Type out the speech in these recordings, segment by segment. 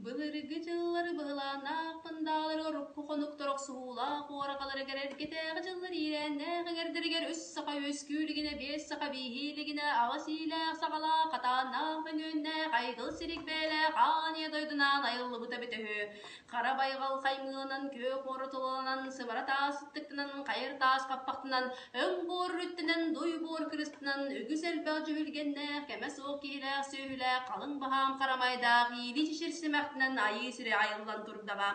Былыргы дьыллары быһылааннаах мындаалары урукку хонуктар охсуһуулаах уораҕаларыгар эргэтээҕи дьыллар иирээннээх эҥэрдэригэр үс саха үөскүү илигинэ, биэс саха бииһии илигинэ, аҕыс иилээх саҕалаах, хатааннаах мөҥүөннээх, айгыл сирик бэйэлээх аан ийэ дойдунаан айыллыбыта эбитэ үһү. Хара байҕал хаймыыланан, күөх муора тулаланан, сымара таас сыттыктанан, хайыр таас хаппахтанан, өҥ буор үрүттэнэн, дуй буор кырыстанан, үгүс элбэх дьүһүлгэннээх, кэмэ суох киһилээх сүөһүлээх, халыҥ баһаам харамайдаах, иилии чэчир симэхтэнэн айыы сирэ айыллан турдаҕа.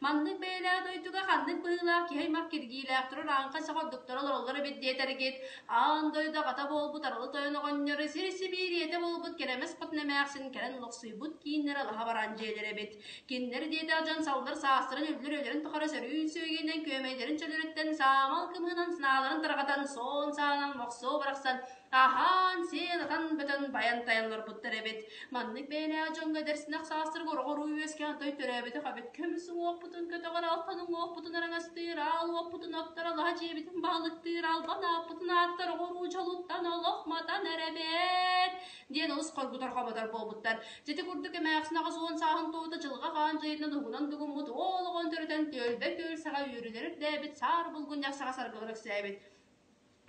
Маннык бэйэлээх дойдуга ханнык быһыылаах киһи аймах киргиилээх турар ааҥха саҕа ордуктара олороллор эбит диэтэргит, аан дойду аҕата буолбут арылы тойон оҕонньору сир сибиириэтэ буолбут кэрэмэс хотун эмээхсин кэлэн олохсуйбут кииннэрэ алаһа бараан дьиэлэрэ эбит. Кинилэр диэтэх дьон саллар саастарын өллөр өлөрүн тухары сөрүүн сүөгэйинэн күөмэйдэрин чөлөрүттэн саамал кымыһынан санааларын тарҕатан суон саанан мохсуо барахсан аһаан-сиэн атан бөтөн байан тайан олорбуттар эбит. Маннык бэйэлээх дьоҥҥо эдэрсинэх саастарга ороҕоруу үөскээн той төрөөбөтөх эбит. Көмүс уҥуохпутун көтөҕөр, алтан уҥуохпутун араҥастыыр, аал уоппутун оттор, алаһа дьиэбитин баһылыктыыр, албан ааппытын ааттар оҕоруу дьолуттан олох матан эрэбэт диэн олус хоргутар-хомотор буолбуттар. Дьити курдук эмээхсин 80 сааһын туолта дьылҕа хаан дьайыытынан уһунан дугуммут уол оҕону төрөтөн түөлбэ күөл саҕа үөрүүлэр үрдээбит, саар булгунньах саҕа саргылар өксөөбүт.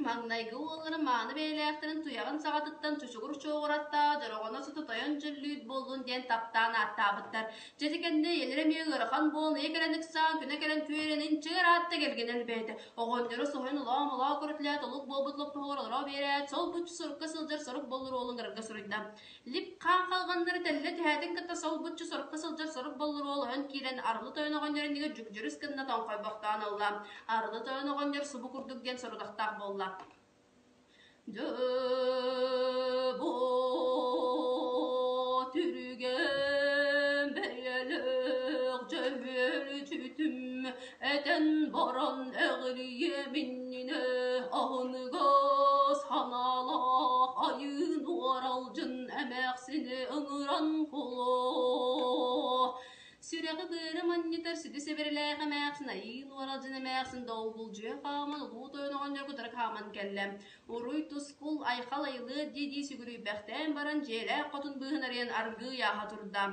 Маҥнайгы уолларын мааны бэйэлээхтэрин туйаҕын саҕатыттан чучугур чуоҕураттаах дьороҕоно сыта тойон дьөллүүт буоллун диэн таптаан ааттаабыттар. Дьэ ити кэннэ ийэлэрэ эмиэ ыарахан буолан ыйа кэлэн ыксаан, күнэ кэлэн түөрэн инчигэр аатта кэргэнэ элбээтэ. Оҕонньору соһуйан олоо-молоо көрүтлээт олук буолбут лоппоһугар олоро биэрээт, солбуччу сурукка сылдьар сорук боллур уолун ыҥырарга суруйда. Лип хаан халҕаннары тэллэ түһээтин кытта солбуччу сорукка сылдьар сорук боллур уол ойон киирэн Арылы тойон оҕонньор иннигэр дьүкдьүрүс гынна тоҥхойбохтоон ылла. Арылы тойон оҕонньор субу курдук диэн сорудахтаах буолла. Дьэ бу түргэн бэйэлээх дьөһүөлүчүтүм этэн баран эҕирийиэм иннинэ аһыныгас санаалаах айыын уоралдьын эмээхсини ыҥыран кулу Сүрэҕи быары манньытар сүдү сэбэрэлээх эмээхсин айыын уоралдьын эмээхсин долгулдьуйа хааман улуу тойон оҕонньор кытары хааман кэллэ. Уруй-тускул, айхал айылыат дии-дии сүгүрүйбэхтээн баран дьиэлээх хотун быыһын арыйан аргыый ааһа турда.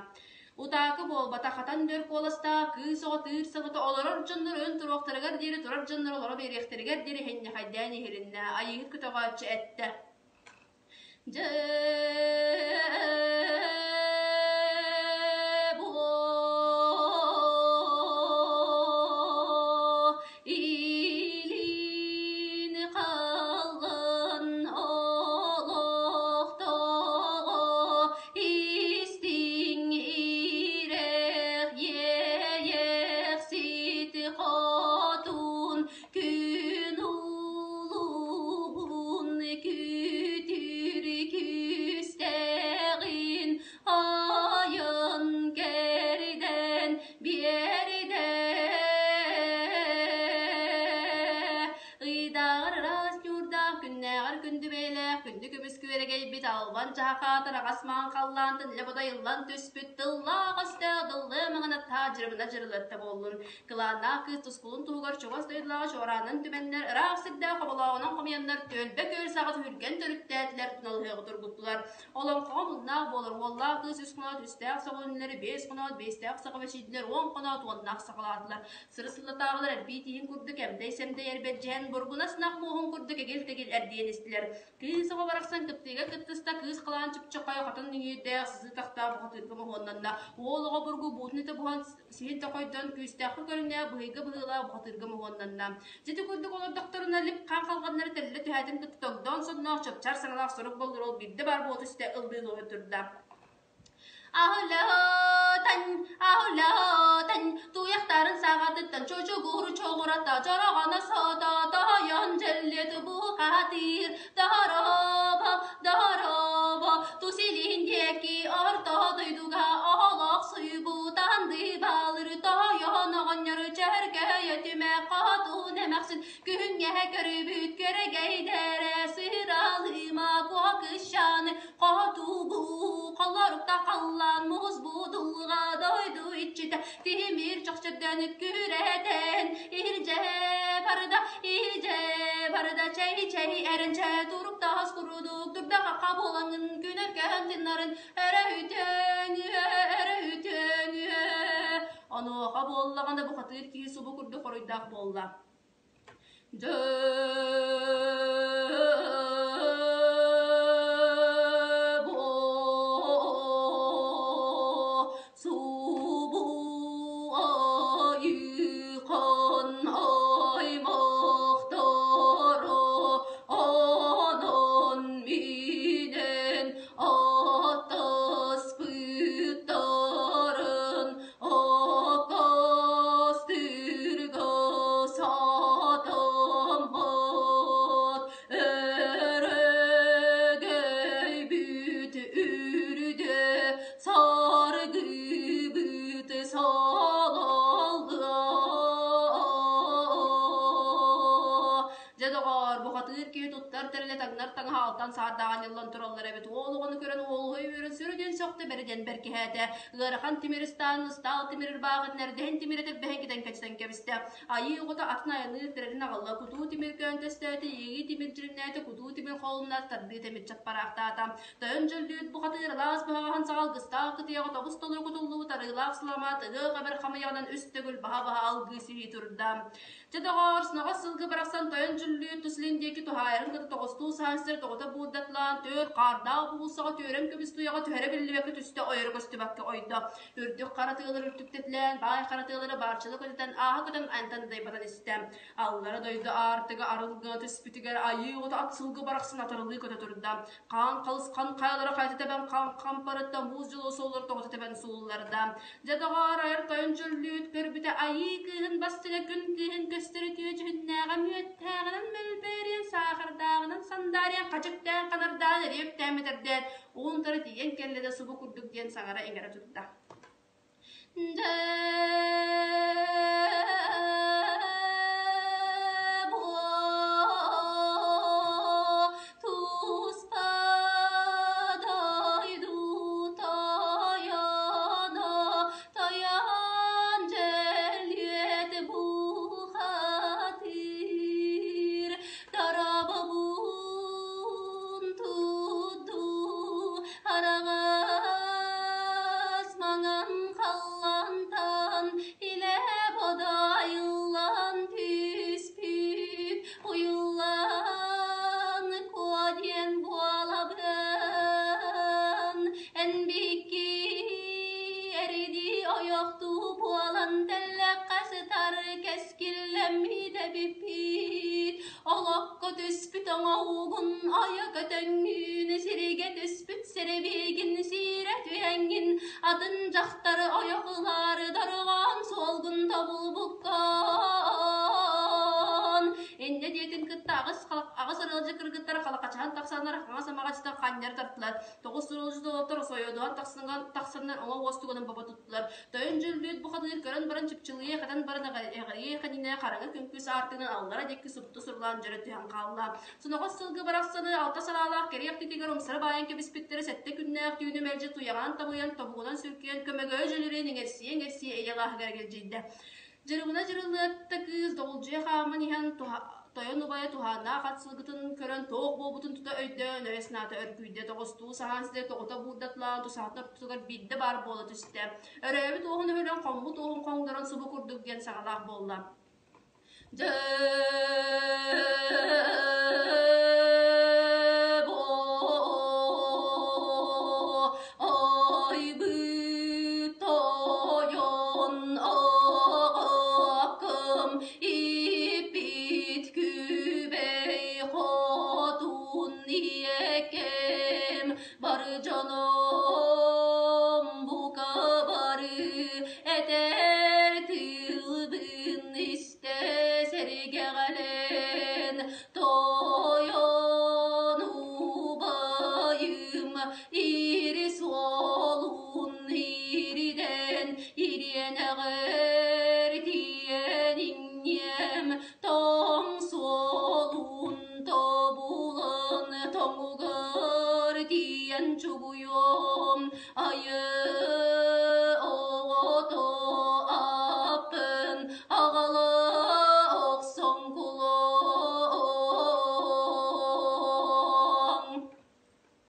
Утаакы буолбатах, хатан дөр куоластаах кыыс оҕо тыыр саҥата олорор дьоннор өн туруохтарыгар диэри турар дьоннор олоро биэриэхтэригэр диэри иһинньэхэйдээн иһилиннэ, Айыыһыт көтөҕөөччү эттэ: Дьэ буо илин халлан олохтоҕо истиҥ иирэх иэйэхсит хотун күн улугун күтүр күүстээҕин айан кэрдэн биэрдэ. Ыйдааҕар ыраас ньуурдаах, күннээҕэр күндү бэйэлээх, күндү көмүс күөрэгэйбит албан чаһахаатар аҕас маҥан халлаантан илэ бодойуллан түспүт тыллаах өстөөх дыллыа маҥана таадьырыбына дьырылыатта буоллун. Кылааннаах кыыс тускулун туһугар чугас дойдулааҕы чуораанын түмэннэр, ыраах сирдээх хоболооҕунан хомуйаннар түөлбэ күөл саҕа түһүлгэн төрүттээтилэр, туналыһыаҕы тургуттулар. Олоҥхоҕо муннаах буолар уоллаах кыыс үс хоноот үстээх сөҕүннэри, биэс хоноот биэстээх саҕа бэчийдилэр, уон хоноот уоннаах саҕалаатылар. Сыры-сыллатааҕылар эрбии тииһин курдук эмдэй-сэмдэй эрбэдьээн, бургунас ынах муоһун курдук эгил-тэгил эрдийэн истилэр. Кыыс оҕо барахсан кыптыыга кыттыста, кыыс халаан чыпчаххай хотон нүҥүүрдээх, сытыы тахтаах бухатыырга моһуоннанна. Уол оҕо бургу буутун этэ буһан, сиһин тохойдон, күүстээххэ көрүҥнээх быһыйга быһыылаах бухатыырга моһуоннанна. Дьити курдук олордохторуна лип хаан халҕаннары тэллэ түһээтин кытта тогдоон сонноох чопчаар саҥалаах сорук боллур ол биирдэ баар буола түстэ ыллыы луоһа турда. Аһылатан, аһылатан, туйахтарын саҕатыттан чочугуру чоҕурата чороҕоно сото тоһойон дьэллиэт бухатыыр дорообо, дорообо, тус илин диэки орто дойдуга оһолох суйбутан дыыбалыр тоһойон оҕонньору чөркөйө түмэ хотун эмэхсин күһүҥҥэ көрүбүт күөрэгэйдэрэ сыралыма куокушаны Хотугу холорук халлаан муус будулга дойду иччитэ тимир чохчөрдөөн күрэтэн иһирдьэ барда иһирдьэ барда чэй чэй эрэнчэ туруктаас курдук турдаҕа буолаҥын күнөргөһөн тыннарын өрөһүтөн өрөһүтөн. Онуоха буоллаҕына бухатыыр киһи субу курдук хоруйдаах буолла: Дьэ субу айыхан аймахтара онон минэн аттаспыттарын Акастырга сатаммат өрөгөйбүт үрдэ саргыбыт салалла. Дьэ доҕоор, бухатыыр киһи туттар тэрилэ таҥнар таҥаһа алтан саардаах анньыллан тураллар эбит. Уол оҕону көрөн уолуһуй үөрэн сүрү диэн сөхтө, бэрэ диэн бэркиһээтэ. Ыарахан тимир ыстаан, ыстаал тимир ырбаахытын эрдэһин тимирэ тэрбэһэн кэтэн кэчитэн кэбистэ. Айыы оҕото атын айаныыр тэрилин аҕалла, кутуу тимир көөнтөстөөтө, иэйии тимир дьиримнээтэ, кутуу тимир холуннар тардыы тимир чаппараахтаата. Тойон дьөллүүт бухатыыр алаас быһаҕаһын саҕа алгыстаах кытыйаҕа тобус толору кутуллубут арыылаах саламаат ыһыах эбэр хамыйаҕынан үс төгүл баһа-баһа алгыы сиһии турда. Дьэ доҕоор, сноҕос сылгы барахсан тойон дьүллүүр тус илин диэки туһаайарын кытта тоҕустуу саһан сир тоҕута буурдатлаан, түөр хаардаах уулуссаҕа түөрэм көмүс туйаҕа түһэрэ биллибэккэ түстэ, ойоро көстүбэккэ ойдо. Үрдүк хара тыалар үрдүктэтилээн, баай хара тыалары баарчыла көтүтэн, ааһа көтөн антан дайбатан истэ. Аллара дойду аартыга арылгына түспүтүгэр айыы оҕото ат сылгы барахсан атарылыы көтө турда. Хаан халысхан хайалара хайта тэбэн хампарытта муус дьолуо суоллар тоҕута тэбэн суулларда. Дьэ доҕоор, айар тойон дьөллүүт көрбүтэ айыы кыыһын бастыҥа күн кыыһын көстөр үтүө дьүһүннээҕэ мүөттээҕинэн мөлбөөрүйэн саахардааҕынан сандаарыйан хачыктаан ханардаан эриэптээн мэтэрдээн уун-утары тиийэн кэллэ да субу курдук диэн саҥара-иҥэрэ турда. Дьэ туспа дойду тойоно тойон дьөлүөт бухатыыр Тарабабун туту араҕас маҥан халлантан илэ бодойуллан түспүт уйуллан куо диэн буолабын эн бикки эриди ойохтуу буолан тэллэххэ сытар кэскиллэммит эбиппит олоххо түспүт оҥоһуугун айа көтөҥҥүн сиригэ түспүт сэрэбиэгин сиирэ түһэҥҥин атын дьахтары ойох ылаары дорҕоон суолгун тобулбуккун инньэ диэтин кытта аҕыс арыалдьы кыргыттар халахачаһан тахсаннар хаҥас амаҕачыттан ханньары тартылар тоҕус суруолдьу толоттор сойодуһан тахсаннар оҥо уостуганын бобо туттулар Тойон дьөллүөт бухатыыр көрөн баран чыпчылыйа хатан баран эҕирийэ ханина хараҥа күҥкүс аартыгынан аллара диэки супту сурулаан дьөрө түһэн хаалла. Соноҕос сылгы барахсаны алта салаалаах кэриэх титигэр умсара баайан кэбиспиттэрэ сэттэ күннээх түүнү мэлдьи туйаҕынан табыйан, тобугунан сүркүйэн, көмөгөйө дьөлүрүйэн иҥэрсийэ-иҥэрсийэ эйэ алааһыгар эгэлдьийдэ. Дьырыбына дьырылыатта кыыс доҕулдьуйа хааман иһэн тойон убайа туһааннаах ат сылгытын көрөн туох буолбутун тута өйдөөн өйө-санаата өргүйдэ, тоҕустуу саһаан ситэ тоҕута буурдатлаан тусаһатын ортотугар биирдэ баар буола түстэ. Өрөөбүт уоһун өһүлэн хоммут уоһун хоҥнорон субу курдук диэн саҕалаах буолла. Дьэ Айбыт тойон аҕаккым иппит күбэй хотун ийэкэм бары дьоном бука бары этэр тылбын истэ сэргэҕэлэн тойон убайым ири суолун иридэн ириэнэҕэр тиийэн иҥниэм тоҥ суолун тобулан тоҥугар тиийэн чугуйуом айыы.